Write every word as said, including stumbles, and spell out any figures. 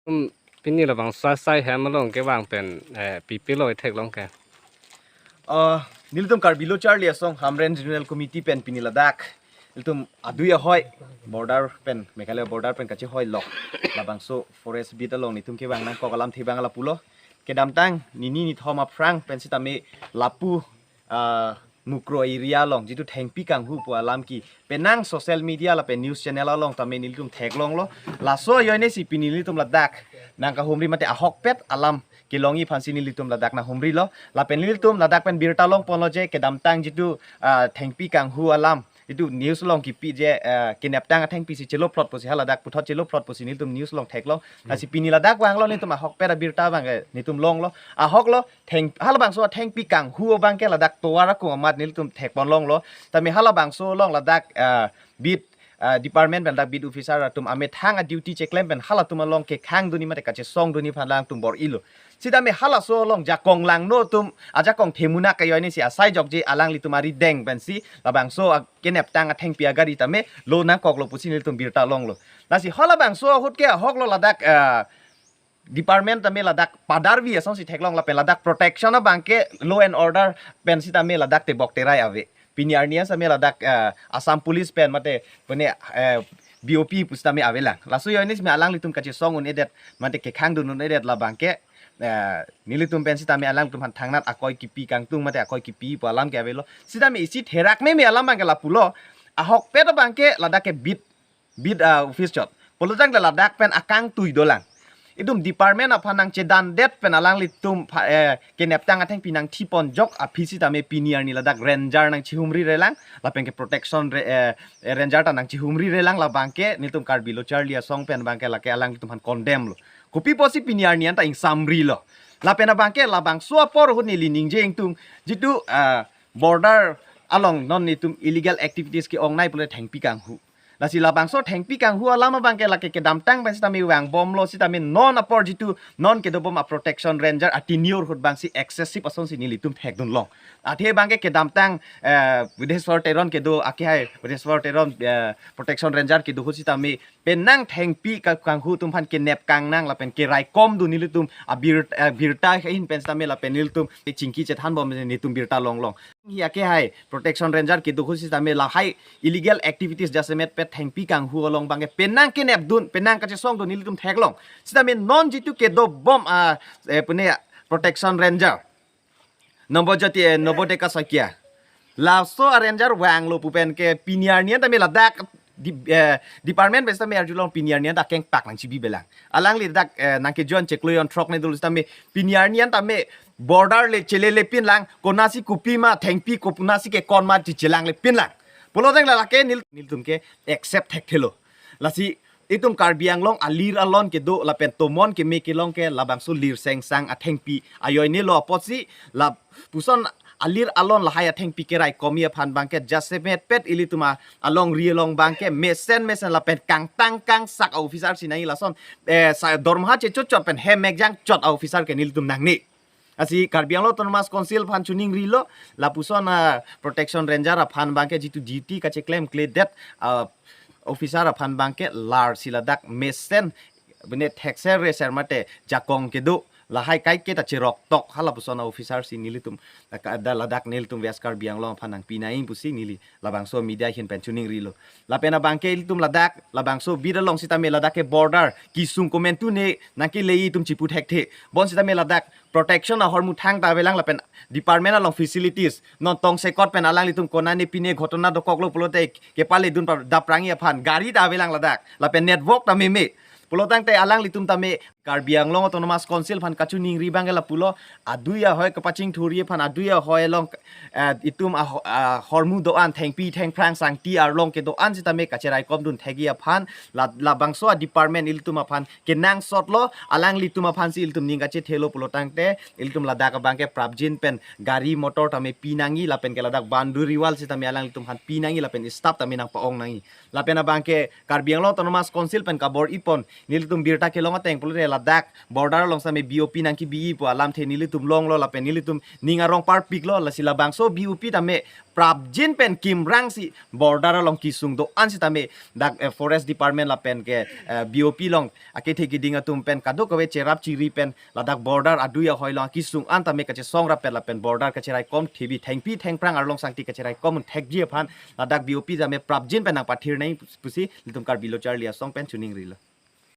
Um, pini labang sai sai hem along kevang pen, eh, pipilo itheklong ke. Uh, nelitum Karbi Lo Charli Asong Hamren Regional Committee pen pini ladak ilitum adui ahoi border pen, Meghalaya border pen kachehoilok labangso forest beat along nelitum kevang nangkok alamthe abang lapulo. Kedamtang nini nithom aphrang pen sitame lapu, uh, Mukroh area along jitu thengpi kanghu pu alam ke penang social media lapen news channel along tame nelitum theklonglo. Laso ajoine si pini nelitum ladak nangkahumri mate ahokpet alam kelongji aphansi nelitum ladak nanghumrilo. Lapen nelitum ladak pen birta longponlo je kedamtang jitu, ah, thengpi kanghu alam jitu news along kipi je, ah, keneptang athengpi si cheloplot pusi, haladak puthot cheloplot pusi nelitum news along theklong. Lasi pini ladak vanglo nelitum ahokpet abirta abang, eh, nelitum longlo. Ahoklo theng, halabangso thengpi kanghu abang ke ladak tovar akung amat nelitum thekponlonglo. Tame halabangso along ladak, ah, beat, ah, department pen ladak beat officer atum amethang a-duty cheklem pen halatum along kekhang dunji mate kachesong dunji aphan alangtum bor-ilo. Sitame halaso along jakong langno atum ajakong themunak ajoine si asai jokje alanglitum arideng pensi labangso a-, keneptang athengpi agari tame lo nangkoklo pusi nelitum birta longlo. Lasi halabangso ahut ke ahoklo ladak, ah, department tame ladak padarvi asonsi theklong lapen ladak protection abang ke law and order pen sitame ladak tebok terai ave. Pini arni an sitame ladak, eh, Assam Police pen mate pune, eh, B O P pusitame avelang. Laso ajoine sitame alanglitum kachesong un-edet mate kekhang dun un-edet labang ke, eh, nelitum pen sitame alangtum aphan thangnat akoi kipi kangtung mate akoi kipi pu alam ke avelo. Sitame isi therak meme alam abang ke lapulo. Ahokpet abang ke ladak ke beat beat, ah, office chot. Pulotangte ladak pen akangtui dolang. Itum department aphan nangchedandet pen alanglitum pha-, eh, keneptang athengpi nangthipon jok aphi sitame pini arni ladak ranger nangchihumrirelang, lapen ke protection re-, eh, eh, ranger ta nangchihumrirelang labang ke nelitum Karbi Lo Charli Asong pen abang ke lake alanglitum aphan condemn lo. Kopi pusi pini arni anta ingsamrilo. Lapen abang ke labangso apor ahut neli ningje ingtung jitu, ah, border along non nelitum illegal activities ke-ongnei pule thengpi kanghu. Lasi labangso thengpi kanghu alam abang ke lake kedamtang pen sitame vangbomlo sitame non apor jitu non kedobom a-protection ranger a-tenure ahut abang si excessive asonsi nelitum thekdunlong. Athe abang ke kedamtang, eh, Bideswar Teron kedo akehai Bideswar Teron, eh, protection ranger kedo ahut sitame penang thengpi ka-, kanghu atum aphan kenep kangnang lapen keraikom dun nelitum abir-, eh, birta ahin pen sitame lapen nelitum chingki chethanbom nelitum birta longlong. Hi akehai protection ranger kedo ahut sitame lahai illegal activities jasemet pet thengpi kanghu along abang ke penang kenep dun, penang kachesong dun nelitum theklong. Sitame non jitu kedobom a, eh, pune protection ranger Nobojyoti, eh, Nobodeka Saikia. Laso a-ranger vanglo pu pen ke pini arni an tame ladak di-, eh, department pen sitame arjulong pini arni an ta kengpak nangchibibelang. Alangli dak, eh, nangkejoin chiklo jon throk ne dul sitame pini arni an tame border le chelelepinlang, konatsi kopima thengpi konatsi kekon ma chichelanglepinlang. Pulotangte lake nel-, nelitum ke accept thekthelo. Lasi itum Karbi Anglong alir alon kedo lapen tomon keme kelong ke labangso lir sengsang athengpi ajoinelo apotsi lapuson alir alon lahai athengpi keraikomji aphan abang ke jasemet pet ilitum a-, alongri along abang ke mesen mesen lapen kangtang kangsak a-officer si nangji lason, eh, sa-, dormaha chechot chot pen hem mekjang chot a-officer ke nelitum nangne. Lasi Karbi Anglong Autonomous Council aphan choningrilo, lapuson a-protection ranger aphan abang ke jitu duty kacheklemkledet, ah, officer aphan abang ke larsi ladak mesen pune thekser reser mate jakong kedo lahai kaiketa cheroktok halapuson a-officer si nelitum laka-, da ladak nelitum West Karbi Anglong aphan nangpinangji pusi neli labangso media ahin pen choningrilo. Lapen abang ke ilitum ladak labangso beat along sitame ladak ke border kesung komantu ne nangkeleji itum chipu thekthe. Bon sitame ladak protection ahormu thangta avelang lapen department along facilities non tongsekot pen alanglitum konane pine ghotona dokoklo pulote kepale dun pa daprangji aphan gari ta avelang ladak lapen network ta meme. Pulotangte alanglitum tame Karbi Anglong Autonomous Council aphan kachiningri abang ke lapulo, adui ahoi kapachingthurji aphan, adui ahoi along, eh, itum aho-, ahormu do-an thengpi thengphrang sangti arlong kedo-an sitame kacheraikom dun thekji aphan, la-, labangso a-department ilitum aphan kenangsotlo, alanglitum aphansi ilitum ning kachethelo pulotangte, ilitum ladak abang ke prapjin pen gari motor tame pinangji lapen ke ladak boundary wall sitame alanglitum aphan pinangji lapen staff tame nangpa-ong nangji. Lapen abang ke Karbi Anglong Autonomous Council pen kabor-ipon Nelitum birta kelong ateng pulote ladak border along sitame B O P nangkebi pu alamthe nelitum longlo lapen nelitum ning arong parpiklo, lasi labangso B O P tame prapjin pen kimrang si border along kesung do-an sitame dak, eh, Forest Department lapen ke, eh, B O P along akethe keding atum pen kadokave cherap chiri pen ladak border adui ahoi along kesung an tame kachesong rapet lapen border kacheraikom thebi thengpi thengphrang arlong sangti kacheraikom thekji aphan ladak B O P tame prapjin pen nangpathir nang pusi nelitum Karbi Lo Charli Asong pen chiningrilo.